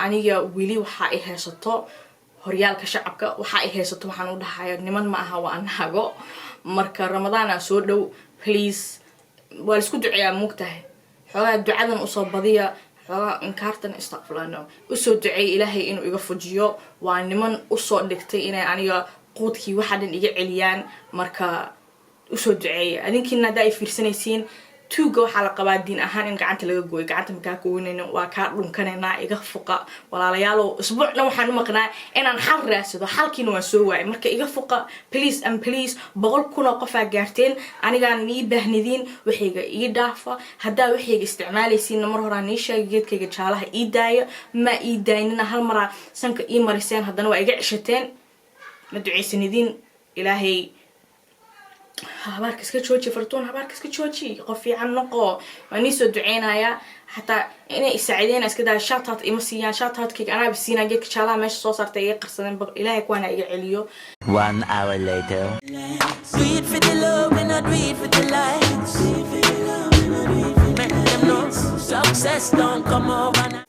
Aniga weli waxaa i haysato horyaalka shacabka, waxaa i haysato, waxaan u dhahaya niman ma aha, waa naago. Marka Ramadaana soo dhow, please, waa laisku duceeyaa, mugtahay. Xoogaa ducadan usoo badiya, xoogaa inkaartan, istaqfurlano, usoo duceeya Ilaahay inuu iga fujiyo. Waa niman usoo dhigtay inay aniga quudkii waxa dhan iga celiyaan. Marka usoo duceeya adinkiina haddaa ay fiirsanaysiin. Tuuga waxaa la qabaa diin ahaan in gacanta laga gooyo. Gacanta makaa gooynayno, waa kaa dhunkanaynaa. Iga fuqa, walaalayaalow. Isbuucna waxaan u maqnaa inaan xal raadsado, xalkiina waan soo waayay. Marka iga fuqa, please and please. 100,000 oo qofaa gaarteen, anigaan nii baahnidiin. Waxayga ii dhaafa. Haddaa waxayga isticmaalaysiinna, mar horaa nii sheegay, geedkayga jaalaha ii daaya. Ma ii daynina, hal maraa sanka ii mariseen, haddana waa iga ceshateen. Ma ducaysanidiin? Ilaahay habaarka iska jooji. Fartuun, habaarka iska jooji, qof fiican noqo. Waa nii soo duceynayaa. Xataa inay isaacideen iska daa, shoutout ima siiyaan. Shoutoutkayga anaaba siinaa. Geedka jaalaha meesha soo saartay iga qarsadeen. Ilaahay kuwaana iga celiyo. One hour later. Do it for the love, we not do it for the likes. Make them know success don't come overnight.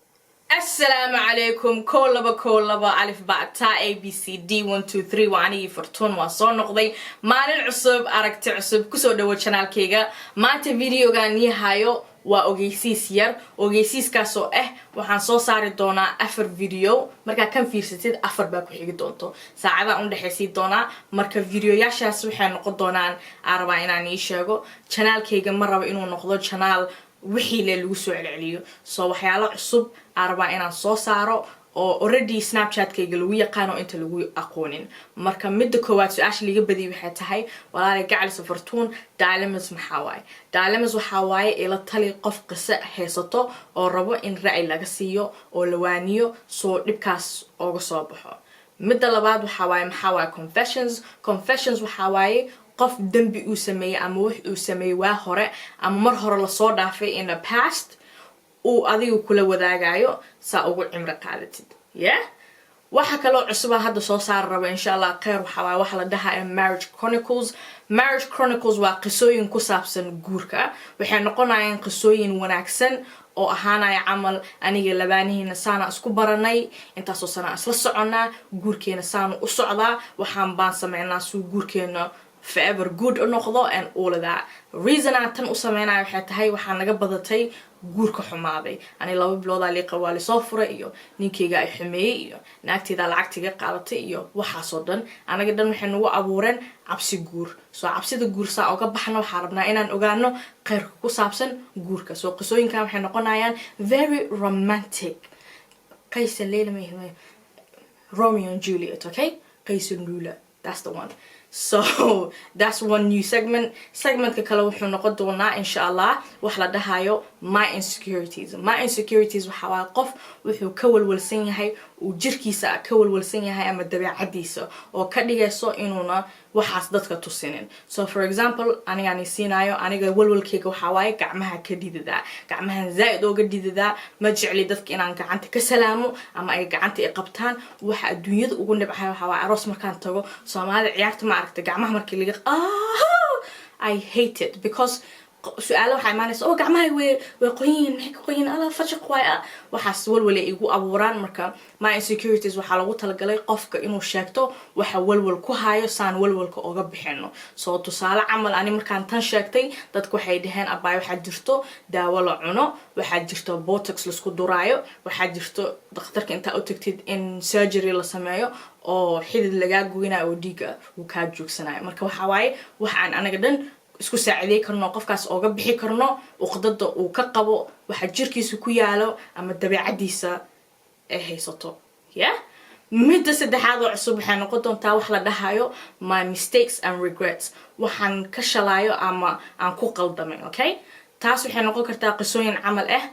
Asalaamu calaykum. 1 2 1 2, alif ba ta, a b c d, 1 2 3. Waa anigii Fartuun, waa soo noqday. Maalin cusub, aragti cusub. Kusoo dhawo channelkayga. Maanta videogan nii hayo waa ogeysiis yar, ogeysiiskaasoo ah waxaan soo saari doonaa afar video. Markaa kan fiirsatid, afar baa ku xigi doonto, saacadaan udhexaysii doonaa. Marka videoyaashaas waxay noqon doonaan, aan rabaa inaan ii sheego, channelkayga ma rabo inuu noqdo channel wixii le lagu soo celceliyo. So waxyaalo cusub aan rabaa inaan soo saaro oo already Snapchatkayga lagu yaqaano, inta lagu aqoonin. Marka midda koowaad, su-aasha liga badiyay waxay tahay: "Walaalay gacalisa Fartuun, dilemmas maxaa waaye?" Dilemmas waxaa waaye ila tali, qof qiso haysato oo rabo in ra'yi laga siiyo oo la waaniyo soo dhibkaas ooga soo baxo. Midda labaad waxaa waaye: "Maxaa waaye confessions?" Confessions waxaa waaye qof dembi uu sameeyey ama wax uu sameeyey waa hore ama mar hore lasoo dhaafay, in the past, uu adiga kula wadaagayo saa ugu cimri qaadatid. Yeah, waxa kaloo cusuba hadda soo saari rabo, insha Allah kheyr, waxaa waaye waxa la dhahaya Marriage Chronicles. Marriage Chronicles waa qisooyin ku saabsan guurka. Waxay noqonayaan qisooyin wanaagsan oo ahaanaya camal aniga labaanihiina saana isku baranay, intaasoo sanaa isla soconaa, guurkeena saanu u socdaa, waxaan baan sameynaa suu guurkeena forever good u noqdo and all of that. Reason aan tan u sameynayo waxay tahay waxaa naga badatay guurka xumaaday. Ani 2 biloodaa liiqa waa lisoo furay, iyo ninkayga ay xumeeyey, iyo naagteydaa lacagtiga qaadatay, iyo waxaasoo dhan. Anaga dhan waxay nagu abuureen cabsi guur. Soo cabsida guur saa oga baxno, waxaa rabnaa inaan ogaano kheyrka ku saabsan guurka. Soo qisooyinkan waxay noqonayaan very romantic. Qaysa Leyla ma, Romeo and Juliet, okay? Qays and Lula, that's the one. So that's one new segment. Segmentka kale wuxuu noqon doonaa, insha Allah, wax la dhahayo My Insecurities. My Insecurities waxa waaye qof wuxuu ka walwalsan yahay, uu jirkiisa ka walwalsan yahay ama dabeecadiisa oo ka dhigayso inuuna waxaas dadka tusinin. So for example, anigaan siinayo, aniga walwalkeyga waxaa waaye gacmaha ka dhididaa, gacmahan zaa-id ooga dhididaa. Ma jecli dadka inaan gacanta ka salaamo ama ay gacanta i qabtaan. Waxa adduunyada ugu nibcahay waxaa waaye aroos markaan tago, Soomaalida ciyaarta ma aragta, gacmaha markii laga, I hate it, because su-aalo waxaa imaanaysa oo gacmaha way qoyin, maxay ka qoyin, ala fashaq waay ah. Waxaas walwale igu abuuraan. Marka My Insecurities waxaa lagu talagalay qofka inuu sheegto waxa walwal ku hayo, saan walwalka oga bixino. Soo tusaale camal, ani markaan tan sheegtay, dadku waxay dhaheen: "Abaay, waxaa jirto daawo la cuno, waxaa jirto botox laisku duraayo, waxaa jirto dhakhtarka intaa u tagtid in surgery la sameeyo oo xidid lagaa goynayo oo dhiiga uu kaa joogsanayo." Marka waxaa waaye wax aan anaga dhan isku saacidey karno, qofkaas ooga bixi karno uqdada uu ka qabo waxa jirkiisa ku yaalo ama dabeecadiisa ay haysato. Yeah, midda saddexaad oo cusub waxay noqon doontaa wax la dhahayo My Mistakes and Regrets, waxaan ka shalaayo ama aan ku qaldamay. Okay, taas waxay noqon kartaa qisooyin camal ah: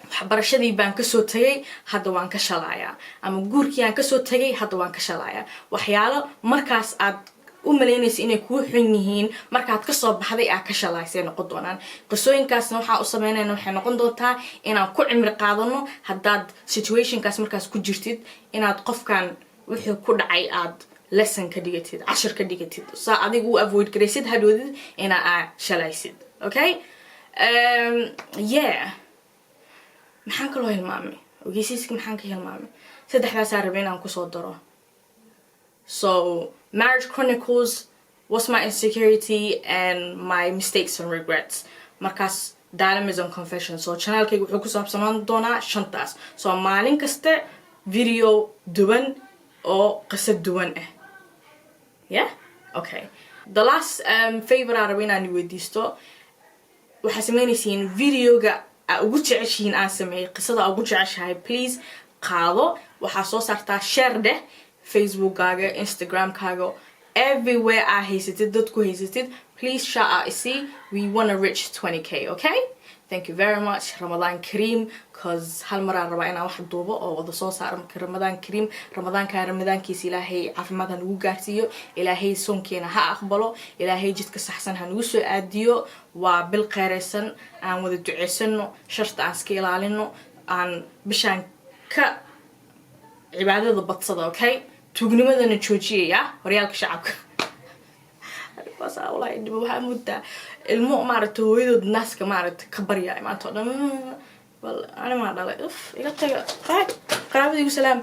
waxbarashadii baan kasoo tagay, hadda waan ka shalayaa, ama guurkii aan kasoo tagay, hadda waan ka shalayaa. Waxyaalo markaas aad u malaynaysa inay kuu xun yihiin, markaad kasoo baxday aad ka shalaysay noqon doonaan. Qisooyinkaasna waxaa u sameynayna waxay noqon doontaa inaan ku cimri qaadano, haddaad situationkaas markaas ku jirtid, inaad qofkan wuxuu ku dhacay aad lesson ka dhigatid, cashir ka dhigatid, saa adiga u avoid garaysid hadhoodid inaa aa shalaysid. Okay, yeah, maxaan kaloo hilmaamay? Ogeysiiska maxaan ka hilmaamay? Saddexdaasaa rabay inaan kusoo daro. So Marriage Chronicles, What's My Insecurity and My Mistakes and Regrets, markaas Dilemmas and Confession. So channelkayga wuxuu ku saabsanaan doonaa shantaas. So maalin kasta video duwan oo qiso duwan ah. Yeah, okay. The last favor aan rabo inaan weydiisto, waxaa sameynaysiin videoga aa ugu jeceshihiin aan sameeyey, qisada aa ugu jeceshahay, please qaado, waxaa soo saartaa, share dheh Facebookkaaga, Instagramkaaga, everywhere aa haysatid, dadku haysatid. Please shout out isii. We wanna reach 20K, okay? Thank you very much. Ramadan Kareem, 'cause hal maraan rabaa inaan wax duubo oo wada soo saaro. Marka Ramadaan Kareem. Ramadaanka ramadaankiisa Ilaahay caafimaad ha nagu gaarsiiyo, Ilaahay soonkeena ha aqbalo, Ilaahay jidka saxsan ha nagu soo aadiyo. Waa bil qeyraysan, aan wada duceysano, sharta aan iska ilaalino, aan bishaan ka cibaadada badsada, okay? Tuugnimadana joojiyaya, horyaalka shacabka. Walahi dhibo, waxaa muddaa ilmo maaragta hooyadood naaska maaragta ka baryaay maanta oo dhan. Bal ani maa dhalay? Uf, iga taga. Bye, qaraabada igu salaam.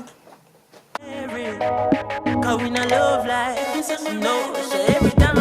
'Cause we not love like no. So every time